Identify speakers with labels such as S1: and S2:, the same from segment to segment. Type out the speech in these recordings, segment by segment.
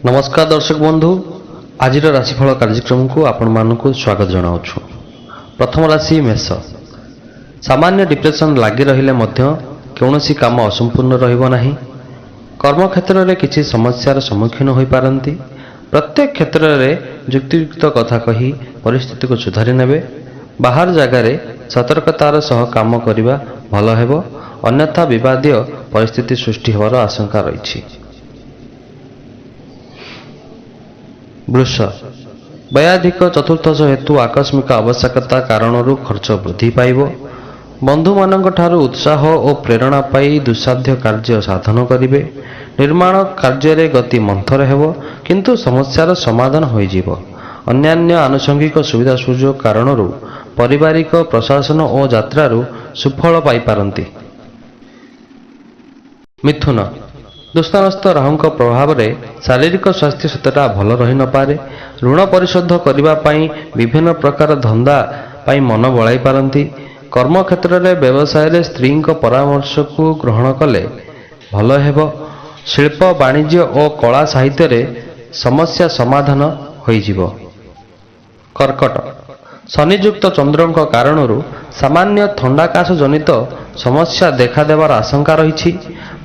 S1: ନମସ୍କାର ଦର୍ଶକ ବନ୍ଧୁ, ଆଜିର ରାଶିଫଳ କାର୍ଯ୍ୟକ୍ରମକୁ ଆପଣମାନଙ୍କୁ ସ୍ୱାଗତ ଜଣାଉଛୁ। ପ୍ରଥମ ରାଶି ମେଷ। ସାମାନ୍ୟ ଡିପ୍ରେସନ୍ ଲାଗି ରହିଲେ ମଧ୍ୟ କୌଣସି କାମ ଅସମ୍ପୂର୍ଣ୍ଣ ରହିବ ନାହିଁ। କର୍ମକ୍ଷେତ୍ରରେ କିଛି ସମସ୍ୟାର ସମ୍ମୁଖୀନ ହୋଇପାରନ୍ତି। ପ୍ରତ୍ୟେକ କ୍ଷେତ୍ରରେ ଯୁକ୍ତିଯୁକ୍ତ କଥା କହି ପରିସ୍ଥିତିକୁ ସୁଧାରି ନେବେ। ବାହାର ଜାଗାରେ ସତର୍କତାର ସହ କାମ କରିବା ଭଲ ହେବ, ଅନ୍ୟଥା ବିବାଦୀୟ ପରିସ୍ଥିତି ସୃଷ୍ଟି ହେବାର ଆଶଙ୍କା ରହିଛି। ବୃଷ, ବ୍ୟୟାଧିକ ଚତୁର୍ଦ୍ଦଶ ହେତୁ ଆକସ୍ମିକ ଆବଶ୍ୟକତା କାରଣରୁ ଖର୍ଚ୍ଚ ବୃଦ୍ଧି ପାଇବ। ବନ୍ଧୁମାନଙ୍କ ଠାରୁ ଉତ୍ସାହ ଓ ପ୍ରେରଣା ପାଇ ଦୁଃସାଧ୍ୟ କାର୍ଯ୍ୟ ସାଧନ କରିବେ। ନିର୍ମାଣ କାର୍ଯ୍ୟରେ ଗତି ମନ୍ଥର ହେବ, କିନ୍ତୁ ସମସ୍ୟାର ସମାଧାନ ହୋଇଯିବ। ଅନ୍ୟାନ୍ୟ ଆନୁଷଙ୍ଗିକ ସୁବିଧା ସୁଯୋଗ କାରଣରୁ ପାରିବାରିକ ପ୍ରଶାସନ ଓ ଯାତ୍ରାରୁ ସୁଫଳ ପାଇପାରନ୍ତି। ମିଥୁନ, ଦୁସ୍ଥାନସ୍ଥ ରାହୁଙ୍କ ପ୍ରଭାବରେ ଶାରୀରିକ ସ୍ୱାସ୍ଥ୍ୟ ସେତେଟା ଭଲ ରହିନପାରେ। ଋଣ ପରିଶୋଧ କରିବା ପାଇଁ ବିଭିନ୍ନ ପ୍ରକାର ଧନ୍ଦା ପାଇଁ ମନ ବଳାଇ ପାରନ୍ତି। କର୍ମକ୍ଷେତ୍ରରେ ବ୍ୟବସାୟରେ ସ୍ତ୍ରୀଙ୍କ ପରାମର୍ଶକୁ ଗ୍ରହଣ କଲେ ଭଲ ହେବ। ଶିଳ୍ପ, ବାଣିଜ୍ୟ ଓ କଳା ସାହିତ୍ୟରେ ସମସ୍ୟା ସମାଧାନ ହୋଇଯିବ। କର୍କଟ, ଶନିଯୁକ୍ତ ଚନ୍ଦ୍ରଙ୍କ କାରଣରୁ ସାମାନ୍ୟ ଥଣ୍ଡାକାଶ ଜନିତ ସମସ୍ୟା ଦେଖାଦେବାର ଆଶଙ୍କା ରହିଛି।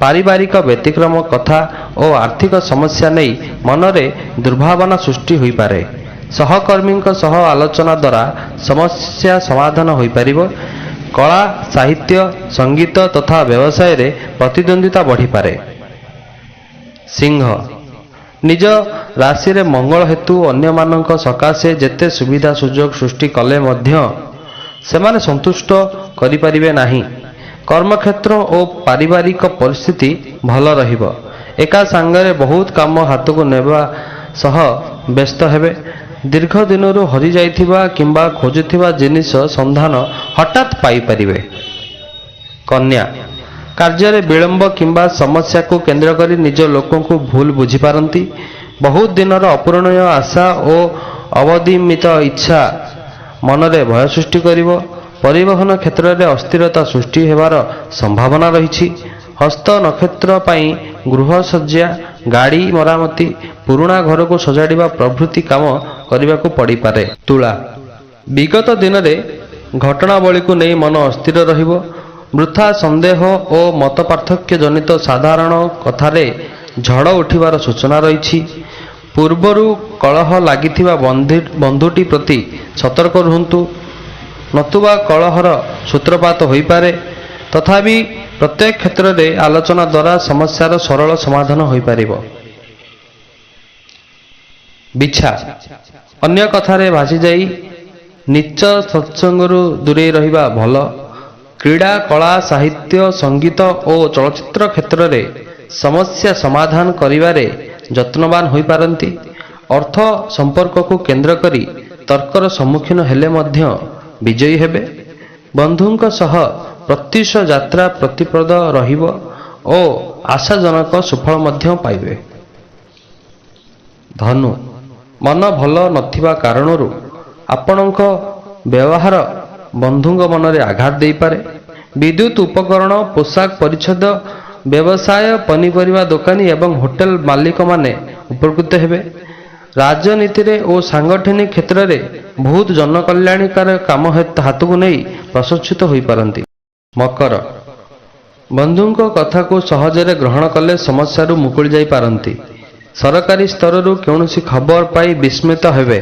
S1: ପାରିବାରିକ ବ୍ୟତିକ୍ରମ କଥା ଓ ଆର୍ଥିକ ସମସ୍ୟା ନେଇ ମନରେ ଦୁର୍ଭାବନା ସୃଷ୍ଟି ହୋଇପାରେ। ସହକର୍ମୀଙ୍କ ସହ ଆଲୋଚନା ଦ୍ୱାରା ସମସ୍ୟା ସମାଧାନ ହୋଇପାରିବ। କଳା, ସାହିତ୍ୟ, ସଙ୍ଗୀତ ତଥା ବ୍ୟବସାୟରେ ପ୍ରତିଦ୍ୱନ୍ଦ୍ୱିତା ବଢ଼ିପାରେ। ସିଂହ, ନିଜ ରାଶିରେ ମଙ୍ଗଳ ହେତୁ ଅନ୍ୟମାନଙ୍କ ସକାଶେ ଯେତେ ସୁବିଧା ସୁଯୋଗ ସୃଷ୍ଟି କଲେ ମଧ୍ୟ ସେମାନେ ସନ୍ତୁଷ୍ଟ କରିପାରିବେ ନାହିଁ। କର୍ମକ୍ଷେତ୍ର ଓ ପାରିବାରିକ ପରିସ୍ଥିତି ଭଲ ରହିବ। ଏକା ସାଙ୍ଗରେ ବହୁତ କାମ ହାତକୁ ନେବା ସହ ବ୍ୟସ୍ତ ହେବେ। ଦୀର୍ଘ ଦିନରୁ ହଜିଯାଇଥିବା କିମ୍ବା ଖୋଜୁଥିବା ଜିନିଷ ସନ୍ଧାନ ହଠାତ୍ ପାଇପାରିବେ। କନ୍ୟା, କାର୍ଯ୍ୟରେ ବିଳମ୍ବ କିମ୍ବା ସମସ୍ୟାକୁ କେନ୍ଦ୍ର କରି ନିଜ ଲୋକଙ୍କୁ ଭୁଲ ବୁଝିପାରନ୍ତି। ବହୁତ ଦିନର ଅପୂରଣୀୟ ଆଶା ଓ ଅବଦମିତ ଇଚ୍ଛା ମନରେ ଭୟ ସୃଷ୍ଟି କରିବ। ପରିବହନ କ୍ଷେତ୍ରରେ ଅସ୍ଥିରତା ସୃଷ୍ଟି ହେବାର ସମ୍ଭାବନା ରହିଛି। ହସ୍ତ ନକ୍ଷତ୍ର ପାଇଁ ଗୃହସଜ୍ଜା, ଗାଡ଼ି ମରାମତି, ପୁରୁଣା ଘରକୁ ସଜାଡ଼ିବା ପ୍ରଭୃତି କାମ କରିବାକୁ ପଡ଼ିପାରେ। ତୁଳା, ବିଗତ ଦିନରେ ଘଟଣାବଳୀକୁ ନେଇ ମନ ଅସ୍ଥିର ରହିବ। ବୃଥା ସନ୍ଦେହ ଓ ମତପାର୍ଥକ୍ୟ ଜନିତ ସାଧାରଣ କଥାରେ ଝଡ଼ ଉଠିବାର ସୂଚନା ରହିଛି। ପୂର୍ବରୁ କଳହ ଲାଗିଥିବା ବନ୍ଧୁଟି ପ୍ରତି ସତର୍କ ରୁହନ୍ତୁ, ନତୁବା କଳହର ସୂତ୍ରପାତ ହୋଇପାରେ। ତଥାପି ପ୍ରତ୍ୟେକ କ୍ଷେତ୍ରରେ ଆଲୋଚନା ଦ୍ୱାରା ସମସ୍ୟାର ସରଳ ସମାଧାନ ହୋଇପାରିବ। ବିଛା, ଅନ୍ୟ କଥାରେ ଭାସିଯାଇ ନୀଚ ସତ୍ସଙ୍ଗରୁ ଦୂରେଇ ରହିବା ଭଲ। କ୍ରୀଡ଼ା, କଳା, ସାହିତ୍ୟ, ସଙ୍ଗୀତ ଓ ଚଳଚ୍ଚିତ୍ର କ୍ଷେତ୍ରରେ ସମସ୍ୟା ସମାଧାନ କରିବାରେ ଯତ୍ନବାନ ହୋଇପାରନ୍ତି। ଅର୍ଥ ସମ୍ପର୍କକୁ କେନ୍ଦ୍ର କରି ତର୍କର ସମ୍ମୁଖୀନ ହେଲେ ମଧ୍ୟ ବିଜୟୀ ହେବେ। ବନ୍ଧୁଙ୍କ ସହ ପ୍ରତ୍ୟୁଷ ଯାତ୍ରା ପ୍ରତିପ୍ରଦ ରହିବ ଓ ଆଶାଜନକ ସୁଫଳ ମଧ୍ୟ ପାଇବେ। ଧନୁ, ମନ ଭଲ ନଥିବା କାରଣରୁ ଆପଣଙ୍କ ବ୍ୟବହାର ବନ୍ଧୁଙ୍କ ମନରେ ଆଘାତ ଦେଇପାରେ। ବିଦ୍ୟୁତ ଉପକରଣ, ପୋଷାକ ପରିଚ୍ଛଦ ବ୍ୟବସାୟ, ପନିପରିବା ଦୋକାନୀ ଏବଂ ହୋଟେଲ ମାଲିକମାନେ ଉପକୃତ ହେବେ। ରାଜନୀତିରେ ଓ ସାଂଗଠନିକ କ୍ଷେତ୍ରରେ ବହୁତ ଜନକଲ୍ୟାଣକାର କାମ ହାତକୁ ନେଇ ପ୍ରଶଂସିତ ହୋଇପାରନ୍ତି। ମକର, ବନ୍ଧୁଙ୍କ କଥାକୁ ସହଜରେ ଗ୍ରହଣ କଲେ ସମସ୍ୟାରୁ ମୁକୁଳି ଯାଇପାରନ୍ତି। ସରକାରୀ ସ୍ତରରୁ କୌଣସି ଖବର ପାଇ ବିସ୍ମିତ ହେବେ।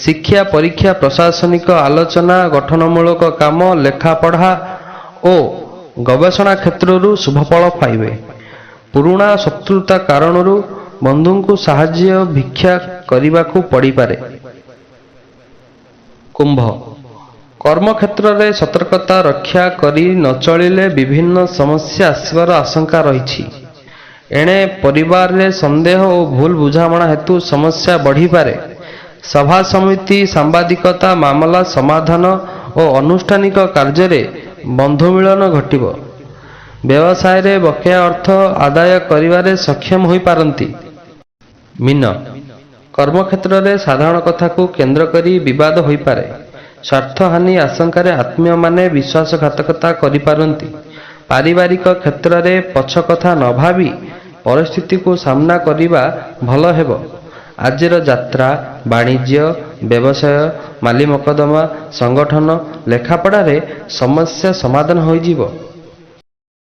S1: ଶିକ୍ଷା, ପରୀକ୍ଷା, ପ୍ରଶାସନିକ ଆଲୋଚନା, ଗଠନମୂଳକ କାମ, ଲେଖାପଢ଼ା ଓ ଗବେଷଣା କ୍ଷେତ୍ରରୁ ଶୁଭଫଳ ପାଇବେ। ପୁରୁଣା ଶତ୍ରୁତା କାରଣରୁ ବନ୍ଧୁଙ୍କୁ ସାହାଯ୍ୟ ଭିକ୍ଷା କରିବାକୁ ପଡ଼ିପାରେ। କୁମ୍ଭ, କର୍ମକ୍ଷେତ୍ରରେ ସତର୍କତା ରକ୍ଷା କରି ନ ଚଳିଲେ ବିଭିନ୍ନ ସମସ୍ୟା ଆସିବାର ଆଶଙ୍କା ରହିଛି। ଏଣେ ପରିବାରରେ ସନ୍ଦେହ ଓ ଭୁଲ ବୁଝାମଣା ହେତୁ ସମସ୍ୟା ବଢ଼ିପାରେ। ସଭା ସମିତି, ସାମ୍ବାଦିକତା, ମାମଲା ସମାଧାନ ଓ ଆନୁଷ୍ଠାନିକ କାର୍ଯ୍ୟରେ ବନ୍ଧୁମିଳନ ଘଟିବ। ବ୍ୟବସାୟରେ ବକେୟା ଅର୍ଥ ଆଦାୟ କରିବାରେ ସକ୍ଷମ ହୋଇପାରନ୍ତି। ମୀନ, କର୍ମକ୍ଷେତ୍ରରେ ସାଧାରଣ କଥାକୁ କେନ୍ଦ୍ର କରି ବିବାଦ ହୋଇପାରେ। ସ୍ୱାର୍ଥହାନି ଆଶଙ୍କାରେ ଆତ୍ମୀୟମାନେ ବିଶ୍ୱାସଘାତକତା କରିପାରନ୍ତି। ପାରିବାରିକ କ୍ଷେତ୍ରରେ ପଛ କଥା ନ ଭାବି ପରିସ୍ଥିତିକୁ ସାମ୍ନା କରିବା ଭଲ ହେବ। ଆଜିର ଯାତ୍ରା, ବାଣିଜ୍ୟ, ବ୍ୟବସାୟ, ମାଲିମକଦ୍ଦମା, ସଂଗଠନ, ଲେଖାପଢ଼ାରେ ସମସ୍ୟା ସମାଧାନ ହୋଇଯିବ।